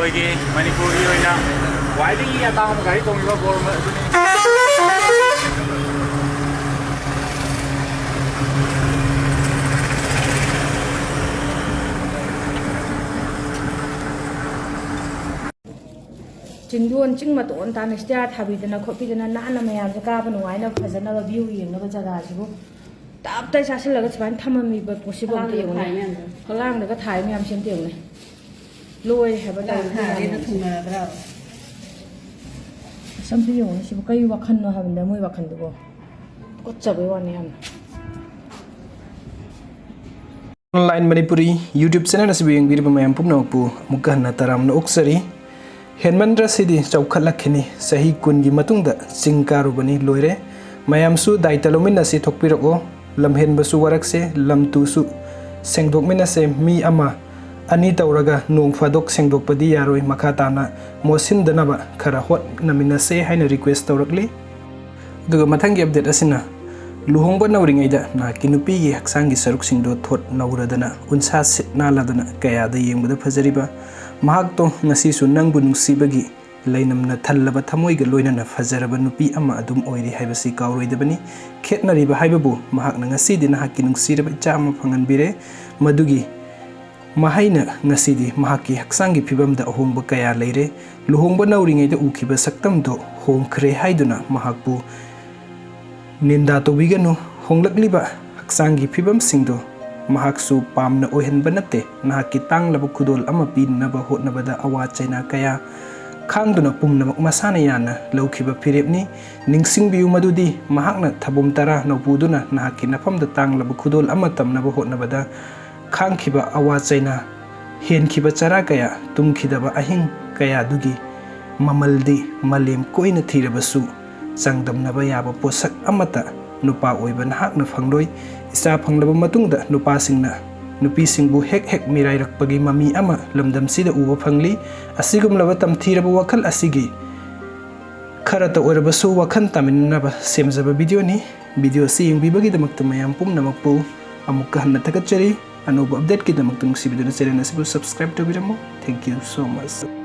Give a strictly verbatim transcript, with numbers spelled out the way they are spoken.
ꯑꯩꯈꯣꯏꯒꯤ ꯃꯅꯤꯄꯨꯔꯒꯤ ꯑꯣꯏꯅ ꯈ꯭ꯋꯥꯏꯗꯒꯤ ꯑꯇꯥꯡꯕ ꯒꯥꯔꯤ ꯇꯣꯡꯂꯤꯕ ꯕꯣꯔ ꯑꯗꯨꯅꯤ꯫ ꯆꯤꯡꯗꯣꯟ ꯆꯤꯡ ꯃꯇꯣꯟ ꯇꯥꯅ ꯁ꯭ꯇꯤꯌꯥꯔ ꯊꯥꯕꯤꯗꯅ ꯈꯣꯠꯄꯤꯗꯅ ꯅꯥꯟꯅ ꯃꯌꯥꯝꯁꯦ ꯀꯥꯕ ꯅꯨꯡꯉꯥꯏꯅꯕ ꯐꯖꯅꯕ ꯚ꯭ꯌꯨ ꯌꯦꯡꯅꯕ ꯖꯒꯥꯁꯤꯕꯨ ꯇꯞ ꯇꯥꯏ ꯆꯥꯁꯤꯜꯂꯒ ꯁꯨꯃꯥꯏꯅ ꯊꯝꯃꯝꯃꯤꯕ ꯄꯣꯠꯁꯤꯕꯨ ꯑꯝꯇ ꯐꯛꯂꯥꯡꯗꯒ ꯌꯦꯡꯉꯨꯅꯦ꯫ ꯊꯥꯏ ꯃꯌꯥꯝꯗꯣ꯫ ꯐꯛꯂꯥꯡꯗꯒ ꯊꯥꯏ ꯃꯌꯥꯝꯁꯦ ꯑꯝꯇ ꯌꯦꯡꯉꯨꯅꯦ꯫ ꯂꯣꯏꯔꯦ ꯍꯥꯏꯕ ꯐꯛꯂꯥꯡ ꯇꯧꯔꯤꯁꯦ ꯊꯥꯔꯦꯅ ꯃꯌꯥꯝꯁꯦ꯫ ꯊꯨꯡꯅꯔꯗ꯭ꯔꯥꯕ? ꯑꯁ ꯑꯝꯇ ꯌꯦꯡꯉꯨꯅꯦ ꯁꯤꯕꯨ ꯀꯩ ꯋꯥꯈꯜꯅꯣ ꯍꯥꯏꯕꯅꯤꯗ ꯃꯣꯏ ꯋꯥꯈꯜꯗꯨꯕꯣ꯫ ꯇꯨꯀꯠꯆꯕꯩ ꯋꯥꯅꯤ ꯌꯥꯝꯅ꯫ Online Manipuri YouTube channel ꯑꯁꯤꯕꯨ ꯌꯦꯡꯕꯤꯔꯤꯕ ꯃꯌꯥꯝ ꯄꯨꯝꯅꯃꯛꯄꯨ ꯑꯃꯨꯛꯀ ꯍꯟꯅ ꯇꯔꯥꯝꯅ ꯑꯣꯛꯆꯔꯤ꯫ ꯍꯦꯟꯃꯟꯗ꯭ꯔ ꯁꯤꯗꯤ ꯆꯥꯎꯈꯠꯂꯛꯈꯤꯅꯤ꯫ ꯆꯍꯤ ꯀꯨꯟꯒꯤ ꯃꯇꯨꯡꯗ ꯆꯤꯡ ꯀꯥꯔꯨꯕꯅꯤ ꯂꯣꯏꯔꯦ꯫ ꯃꯌꯥꯝꯁꯨ ꯗꯥꯏꯇ ꯂꯧꯃꯤꯟꯅꯁꯤ ꯊꯣꯛꯄꯤꯔꯛꯑꯣ꯫ ꯂꯝꯍꯦꯟꯕꯁꯨ ꯋꯥꯔꯛꯁꯦ, ꯂꯝ ꯇꯨꯁꯨ ꯁꯦꯡꯗꯣꯛꯃꯤꯟꯅꯁꯦ꯫ ꯃꯤ ꯑꯃ ꯑꯅꯤ ꯇꯧꯔꯒ ꯅꯣꯡ ꯐꯥꯗꯣꯛ ꯁꯦꯡꯗꯣꯛꯄꯗꯤ ꯌꯥꯔꯣꯏ꯫ ꯃꯈꯥ ꯇꯥꯅ ꯃꯣꯠꯁꯤꯟꯗꯅꯕ ꯈꯔ ꯍꯣꯠꯅꯃꯤꯟꯅꯁꯦ ꯍꯥꯏꯅ request ꯇꯧꯔꯛꯂꯤ꯫ ꯑꯗꯨꯒ ꯃꯊꯪꯒꯤ update ꯑꯁꯤꯅ ꯂꯨꯍꯣꯡꯕ ꯅꯧꯔꯤꯉꯩꯗ ꯅꯍꯥꯛꯀꯤ ꯅꯨꯄꯤꯒꯤ ꯍꯛꯆꯥꯡꯒꯤ ꯁꯔꯨꯛꯁꯤꯡꯗꯣ ꯊꯣꯠ ꯅꯧꯔꯗꯅ, ꯎꯟꯁꯥ ꯁꯤꯠ ꯅꯥꯜꯂꯗꯅ ꯀꯌꯥꯗ ꯌꯦꯡꯕꯗ ꯐꯖꯔꯤꯕ꯫ ꯃꯍꯥꯛꯇꯣ ꯉꯁꯤꯁꯨ ꯅꯪꯕꯨ ꯅꯨꯡꯁꯤꯕꯒꯤ ꯂꯩꯅꯝꯅ ꯊꯜꯂꯕ ꯊꯃꯣꯏꯒ ꯂꯣꯏꯅꯅ ꯐꯖꯔꯕ ꯅꯨꯄꯤ ꯑꯃ ꯑꯗꯨꯝ ꯑꯣꯏꯔꯤ ꯍꯥꯏꯕꯁꯤ ꯀꯥꯎꯔꯣꯏꯗꯕꯅꯤ꯫ ꯈꯦꯠꯅꯔꯤꯕ ꯍꯥꯏꯕꯕꯨ ꯃꯍꯥꯛꯅ ꯉꯁꯤꯗꯤ ꯅꯍꯥꯛꯀꯤ ꯅꯨꯡꯁꯤꯔꯕ ꯏꯆꯥ ꯑꯃ ꯐꯪꯍꯟꯕꯤꯔꯦ꯫ ꯃꯗꯨꯒꯤ ꯃꯍꯩꯅ ꯉꯁꯤꯗꯤ ꯃꯍꯥꯛꯀꯤ ꯍꯛꯆꯥꯡꯒꯤ ꯐꯤꯕꯝꯗ ꯑꯍꯣꯡꯕ ꯀꯌꯥ ꯂꯩꯔꯦ꯫ ꯂꯨꯍꯣꯡꯕ ꯅꯧꯔꯤꯉꯩꯗ ꯎꯈꯤꯕ ꯁꯛꯇꯝꯗꯣ ꯍꯣꯡꯈ꯭ꯔꯦ ꯍꯥꯏꯗꯨꯅ ꯃꯍꯥꯛꯄꯨ ꯅꯤꯟꯗꯥ ꯇꯧꯕꯤꯒꯅꯨ꯫ ꯍꯣꯡꯂꯛꯂꯤꯕ ꯍꯛꯆꯥꯡꯒꯤ ꯐꯤꯕꯝꯁꯤꯡꯗꯣ ꯃꯍꯥꯛꯁꯨ ꯄꯥꯝꯅ ꯑꯣꯏꯍꯟꯕ ꯅꯠꯇꯦ꯫ ꯅꯍꯥꯛꯀꯤ ꯇꯥꯡꯂꯕ ꯈꯨꯗꯣꯜ ꯑꯃ ꯄꯤꯅꯅꯕ ꯍꯣꯠꯅꯕꯗ ꯑꯋꯥ ꯆꯩꯅꯥ ꯀꯌꯥ ꯈꯥꯡꯗꯨꯅ ꯄꯨꯝꯅꯃꯛ ꯃꯁꯥꯅ ꯌꯥꯅ ꯂꯧꯈꯤꯕ ꯐꯤꯔꯦꯞꯅꯤ꯫ ꯅꯤꯡꯁꯤꯡꯕꯤꯌꯨ ꯃꯗꯨꯗꯤ ꯃꯍꯥꯛꯅ ꯊꯕꯣꯝ ꯇꯔꯥ ꯅꯧꯄꯨꯗꯨꯅ ꯅꯍꯥꯛꯀꯤ ꯅꯐꯝꯗ ꯇꯥꯡꯂꯕ ꯈꯨꯗꯣꯜ ꯑꯃ ꯇꯝꯅꯕ ꯍꯣꯠꯅꯕꯗ ꯈꯥꯡꯈꯤꯕ ꯑꯋꯥ ꯆꯩꯅꯥ, ꯍꯦꯟꯈꯤꯕ ꯆꯔꯥ ꯀꯌꯥ, ꯇꯨꯝꯈꯤꯗꯕ ꯑꯍꯤꯡ ꯀꯌꯥꯗꯨꯒꯤ ꯃꯃꯜꯗꯤ ꯃꯥꯂꯦꯝ ꯀꯣꯏꯅ ꯊꯤꯔꯕꯁꯨ ꯆꯥꯡꯗꯝꯅꯕ ꯌꯥꯕ ꯄꯣꯠꯁꯛ ꯑꯃꯠꯇ ꯅꯨꯄꯥ ꯑꯣꯏꯕ ꯅꯍꯥꯛꯅ ꯐꯪꯂꯣꯏ꯫ ꯏꯆꯥ ꯐꯪꯂꯕ ꯃꯇꯨꯡꯗ ꯅꯨꯄꯥꯁꯤꯡꯅ ꯅꯨꯄꯤꯁꯤꯡꯕꯨ ꯍꯦꯛ ꯍꯦꯛ ꯃꯤꯔꯥꯏꯔꯛꯄꯒꯤ ꯃꯃꯤ ꯑꯃ ꯂꯝꯗꯝꯁꯤꯗ ꯎꯕ ꯐꯪꯂꯤ꯫ ꯑꯁꯤꯒꯨꯝꯂꯕ ꯇꯝꯊꯤꯔꯕ ꯋꯥꯈꯜ ꯑꯁꯤꯒꯤ ꯈꯔꯇ ꯑꯣꯏꯔꯕꯁꯨ ꯋꯥꯈꯜ ꯇꯥꯃꯤꯟꯅꯅꯕ ꯁꯦꯝꯖꯕ videoꯅꯤ꯫ Video ꯑꯁꯤ ꯌꯦꯡꯕꯤꯕꯒꯤꯗꯃꯛꯇ ꯃꯌꯥꯝ ꯄꯨꯝꯅꯃꯛꯄꯨ ꯑꯃꯨꯛꯀ ꯍꯟꯅ ꯊꯥꯒꯠꯆꯔꯤ꯫ ꯑꯅꯧꯕ updateꯀꯤꯗꯃꯛꯇ ꯅꯨꯡꯁꯤꯕꯤꯗꯨꯅ channel ꯑꯁꯤꯕꯨ subscribe ꯇꯧꯕꯤꯔꯝꯃꯨ꯫ Thank you so much꯫